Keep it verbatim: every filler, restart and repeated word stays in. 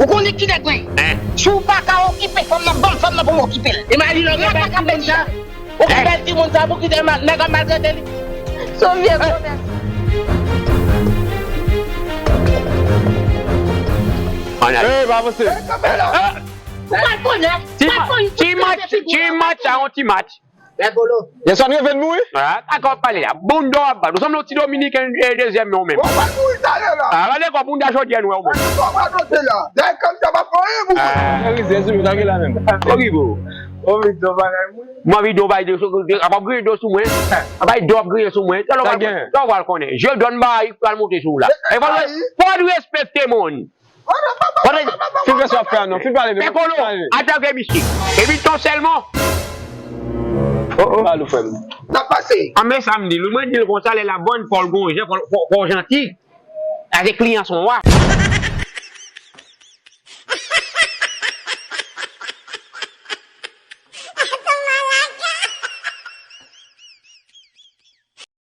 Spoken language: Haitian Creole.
Ou konnen ki nèg mwen ye. Si w pa ka okipe fanm nan, ban m fanm nan pou m okipe l. Imajine w gen bèl timoun sa. Ou gen bèl timoun sa pou kite nèg ap maltrete li. Se yon vye komès. Ey, pa avanse. Ou pral konnen. Ti match, ti match, sa yon ti match. Lè Polo. Yè swa n reve n mouri. A, sa kò w ap pale la. Bounda w ap bat. Ou sanble yon ti dominiken, e, dezyèm men w menm. Ou pral mouri talè la. A, gade kò bounda jodi a n wè w menm. Ou pral moute la. Dèyè kanm sa pa fè anyen pou mwen. Mwen rive sou mwen, sa gen la menm. Oribo. Mwen anvi di w bagay mwen. Mwen anvi di w bagay de sou, ap ap griyen do sou mwen. Ap bay do ap griyen sou mwen. Sa w pral konnen. Je dònn bagay pral monte sou w la. E fò, fò w respekte moun. Fin fè sa w ap fè a non, fin pale non. Pè Kolo, atake misye. Epi ton sèlman. Oh, oh. Pale frè m. N ap pase. An men sa m di l, mwen di l konsa, lè l ap vann, fò l gon jan, fò, fò, fò w janti. Sa se kliyan se yon wa.